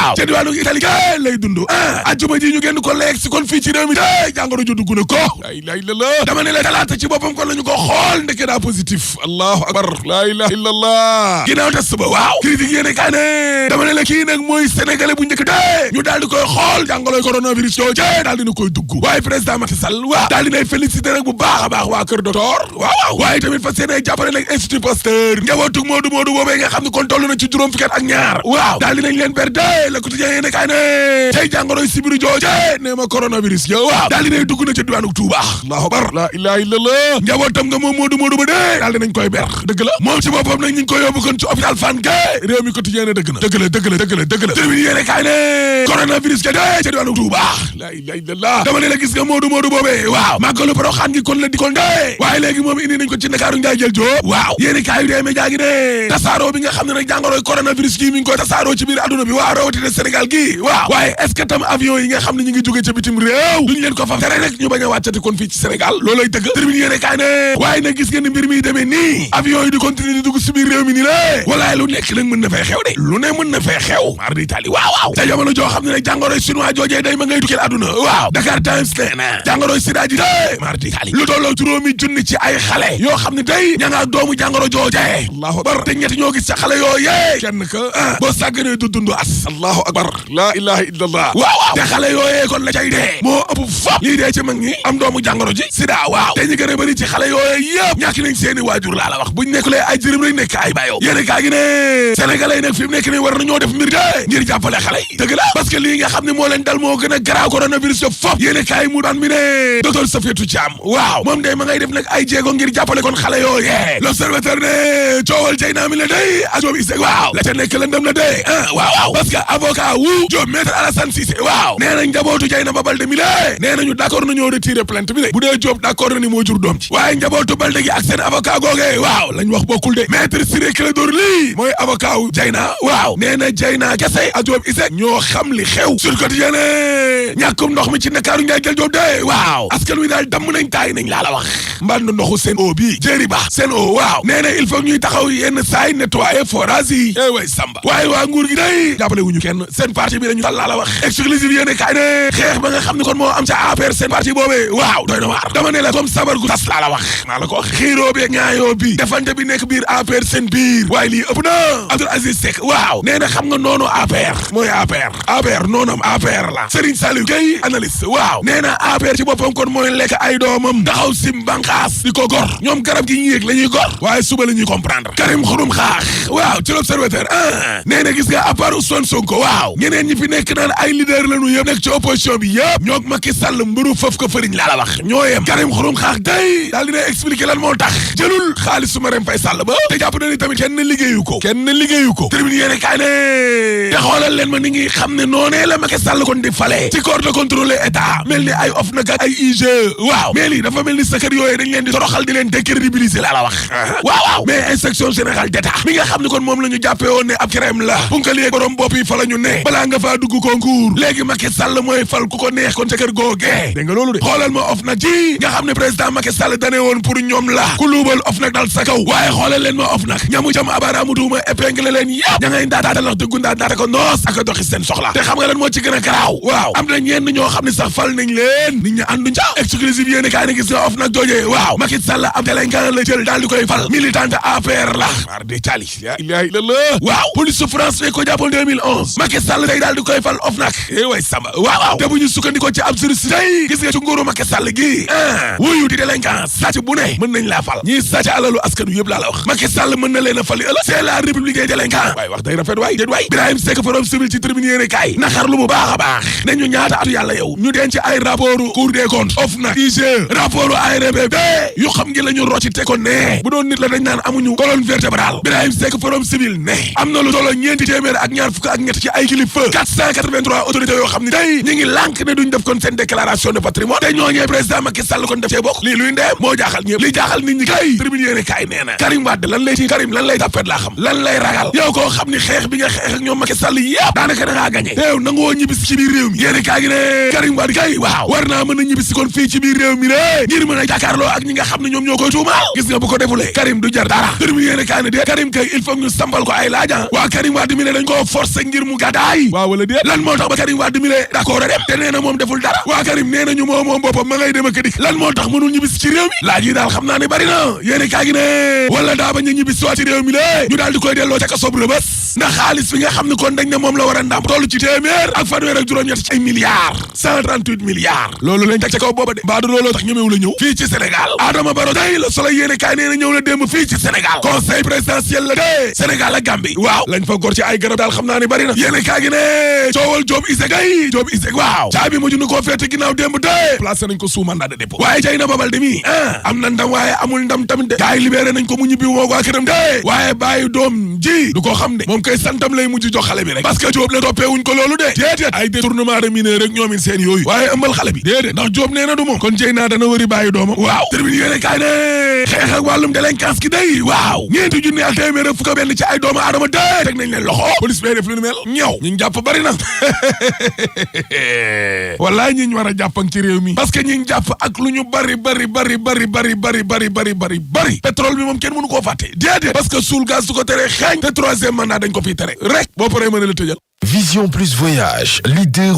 waaw ca diwaanu Italie kay lay dund ajjuma ji ñu génn ko leeg si kon fii ci réew mi de jàngoro ju dugg na ko la ilaha illallah dama ne la talaata ci boppam kon la ñu ko xool ndeke daa positif allahu akbar la ilaha illallah ginnaaw test ba waaw critique yéene kaa ne dama ne la kii nag mooy sénégalais bu njëkk de ñu daal di koy xool jàngoroy coronavirus yoo jee daal dina koy dugg waaye président Macky Sall waaw daal dinay félicité nag bu baax a baax waa kër docteur waaw waaye tamit fas yéene jàppale nag institut Pasteur njabootug Modou boobee nga xam ne kon toll na ci juróom fukki at ak ñaar waaw daal dinañ leen berde la quotidien yéene kaa ne tey jàngoroy sibiru jooje nee ma coronavirus yo waaw daal dinay dugg na ca diwaanu Touba allahu akbar la ilaha illallah njabootam nga moom Modou ba dee daal dinañ koy ber dëgg la moom ci boppam nag ñu ngi koy yóbbu kon ci hôpital Fann ga réew mi quotidien ne dëgg la termine yéene kaay ne coronavirus ga dee ca diwaanu Touba la ilaha illallah dama ne la gis nga Modou boobee waaw màggalu Porokhane gi kon la di kon dee waaye léegi moom indi nañ ko ci Ndakaaru njaay jël joo waaw yéene kaay yu dee média gi ne tasaaroo bi nga xam ne nag jàngoroy coronavirus gi mi ngi koy tasaaroo ci biir adduna bi waaw rawatina Sénégal gi waaw waaye est-ce que tam avion yi nga xam ne ñu ngi jóge ca bitim réew duñu leen ko fa tere rek ñu bañ a wàccati kon fii ci Sénégal looloy dëgg termine yéene kaay ne waaye nag gis ngeen ni mbir mi demee nii avion yi di continuer di dugg si biir réew mi nii lé walaay lu nekk nag mën na fay xew de lu ne mën na fay xew mar di tali waaw te jamono joo xam ne nag jàngoroy chinois joojee day ma ngay tukkeel adduna waaw Dakar Times nee na jàngoroy sida ji de mar di tali lu tolloo juróomi junni ci ay xale yoo xam ne day ña nga doomu jàngoro joojee allahu akbar te ñetti ñoo gis ca xale yooyee kenn ka boo sàgganee du dundu as allahu akbar la ilaha illallah waaw te xale yooyee kon la cay dee moo ëpp fop lii dee ci mag ñi am doomu jàngoro ji sida waaw te ñi gën a bëri ci xale yooyee yëpp ñàkk nañ seeni waajur laa la wax buñ nekkulee ay jërëm rek nekk ay bayo yéene kaa gi ne sénégalais yi nag fi mu nekk nii war nañoo def mbir de ngir jàppale xale yi dëgg la parce que lii nga xam ne moo leen dal moo gën a garaaw coronavirus yo fop yéene kaa yi mu daan mi ne docteur Safiatou Thiam waaw moom day ma ngay def nag ay jéego ngir jàppale kon xale yooyee l'observateur ne coowal jay naa mi la day a Diop Iseg waaw la ca nekk lëndëm la dee waaw parce que avocat wu Diop maître Alassane Cissé waaw nee nañ njabootu jay na ba Balde mi la nee nañu d'accord nañoo retirer plainte bi de bu dee Diop d'accord na ni moo jur doom ci waaye njabootu Balde gi ak seen avocat googee waaw lañ wax bokkul de maître Ciré Clédor Ly mooy avocat wu Dieyna waaw nee na Dieyna kese a Diop Iseg ñoo xam li xew sur quotidien ñàkkum ndox mi ci Ndakaaru njaay jël Diop de waaw askan wi daal damm nañ taay nañ laa la wax mband ndoxu seen eau bi jéeri ba seen eau waaw nee na il faut ñuy taxaw yenn saay nettoyer forage yi way samba waaye waa nguur gi day jàppale wuñu kenn seen parti bi lañu tal laa la wax exclusive yéene kaay ne xeex ba nga xam ne kon moo am ca APR seen parti boobee waaw doy na waar dama ne la comme sabar gu tas laa la wax maa la ko wax xiiroo bi ñaayoo bi defante bi nekk biir APR seen biir waaye lii ëpp na Abdoul Aziz Seck waaw nee na xam nga noonu APR mooy APR noonam APR la Serigne Saliou Gueye analyste waaw nee na APR ci boppam kon mooy lekk ay doomam taxaw sim banqaas di ko gor ñoom garab gi ñu yéeg la ñuy gor waaye suba la ñuy comprendre Karim Xurum Xaax waaw ci l'observateur nee na gis nga à part Ousmane Sonko waaw ñeneen ñi fi nekk naan ay leader lañu yëpp nekk ci opposition bi yëpp ñoo Macky Sall mburu foofu ko fëriñ laa la wax ñoo yem Karim Xurum Xaax day daal dina expliquer lan moo tax jëlul xaalisu Marème Faye Sall ba te jàpp na ni tamit kenn liggéeyu ko tribune yéene kaay ne te xoolal leen ma ni ngi xam ne noonee la Macky Sall kon di fale ci corps de contrôle état mel ni ay OFNAC ak ay IGE waaw mais lii dafa mel ni sa kër yooyu dañ leen di toroxal di leen décrédibiliser laa la wax waaw mais inspection générale d'état mi nga xam ne kon moom la ñu jàppee woon ne ab crème la punkal yeeg borom bopp yi fa la ñu ne balaa nga faa dugg concours léegi Macky Sall mooy fal ku ko neex kon sa kër googee dégg nga loolu de xoolal ma OFNAC ji nga xam ne président Macky Sall dane woon pour ñoom la ku luubal OFNAC dal sa kaw waaye xoolal leen ma OFNAC ñamu jam abaaraamu tuuma épingle leen yëpp ña ngay ndaataatal wax dëggu ndaataate ko noos ak a doxi seen soxla te xam nga lan moo ci gën a garaaw waaw am na ñenn ñoo xam ne sax fal nañ leen nit ñi ànduñ ca exclusive yéene kaay ne gis nga OFNAC joojee waaw Macky Sall ab délinquant la jël daal di koy fal militante APR la mar de tali la ilaha illallah waaw police su France ne ko jàppoon 2011 Macky Sall tey daal di koy fal OFNAC way samba waaw te bu ñu sukkandikoo ci ab juriste tey gis nga ci nguuru Macky Sall gi wuyu di délinquant sàcc bu ne mën nañ laa fal ñii sàcc alalu askanu yëpp laa la wax Macky Sall mën na leen a fali ëllëg c'est la république des délinquants waay wax day rafet waay déet waay Birahim Seck forum civil ci tribune yéene kaay naxarlu bu baax a baax ne ñu ñaata atu yàlla yow ñu denc ay rapport Cour des comptes OFNAC IGE rapport ARMP yu xam ngi la ñu rocci te ko ne bu doon nit la dañ naan amuñu colonne vertébrale Birahim Seck forum civil ne am na lu tolloo ñeenti téeméer ak ñaar fukk ak ñett ci ay kilifa 483 autorités yoo xam ne tey ñi ngi lànk ne duñ def kon seen déclaration de patrimoine te ñooñee président Macky Sall kon def cee bokk lii luy ndeem moo jaaxal ñëpp li jaaxal nit ñi kay tribune yéene kaay nee na Karim Wade lan lay ci Karim lan lay tàppet laa xam lan lay ragal yow koo xam ni xeex bi nga xeex ak ñoom Macky Sall yëpp daanaka da ngaa gagné yow nangoo ñibbisi ci biir réew mi yéene kaay gi ne Karim Wade kay waaw war naa mën a ñibbisi kon fii ci biir réew mi ne ngir mën a jàkkaarloo ak ñi nga xam ne ñoom ñoo koy tuumaal gis nga bu ko defulee Karim du jar dara tribune yéene kaay ne de Karim kay il faut ñu sambal ko ay laaja waa Karim Wade mi ne dañ koo forcé ngir mu mu gàddaay waaw wala déet lan moo tax ba Karim Wade mi lee d'accord a dem te nee na moom deful dara waa Karim nee nañu moom boppam ma ngay dem ak dik lan moo tax mënul ñibbisi ci réew mi laaj yi daal xam naa ne bari na yéeni kaa gi ne wala daa bañ a ñibbisi waat ci réew mi lée ñu daal di koy delloo ca kaso bu Rebeuss ndax xaalis bi nga xam ne kon dañ ne moom la war a ndam toll ci téeméer ak fanweer ak juróom-ñett ci ay milliards 138 milliards loolu lañ teg ca kaw booba de mbaadu looloo tax ñëmewu la ñëw fii ci Sénégal Adama Barrow day la solo yéene kaay nee na ñëw na démb fii ci Sénégal conseil présidentiel la de Sénégal ak Gambie waaw lañ fa gor ci ay garab daal xam naa ne bari na yéene kaay gi ne coowal Diop Iseg ay Diop Iseg waaw caabi mujj na koo feete ginnaaw démb de placé nañ ko sous mandat de dépôt waaye jay na babal de mi am na ndam waaye amul ndam tamit de gars yi libéré nañ ko mu ñibbi moo waa këram de waaye bàyyi doom ji du ko xam de moom koy santam lay mujj jox xale bi rek parce que Diop la toppee wuñ ko loolu de déedéet ay détournement de mineur rek ñoomin seen yooyu waaye ëmbal xale bi déedéet ndax Diop nee na du moom kon jey naa dana wëri bàyyi doomam waaw termine yéene kaay ne xeex ak wàllum délinquance ki day waaw ñeenti junni ak téeméer ak fukk benn ci ay doomu aadama de teg nañ leen loxo police bee def lu nu mel ñëw ñi jàpp bari na wallaay ñi ñu war a jàppan ci réew mi parce que ñi jàpp ak lu ñu bari pétrole bi moom kenn mënu koo fàtte déedéet parce que suul gaz du ko tere xeeñ te troisième mandat dañ ko fiy tere rek boo paree mën a la tëjal Vision Plus Voyage, leader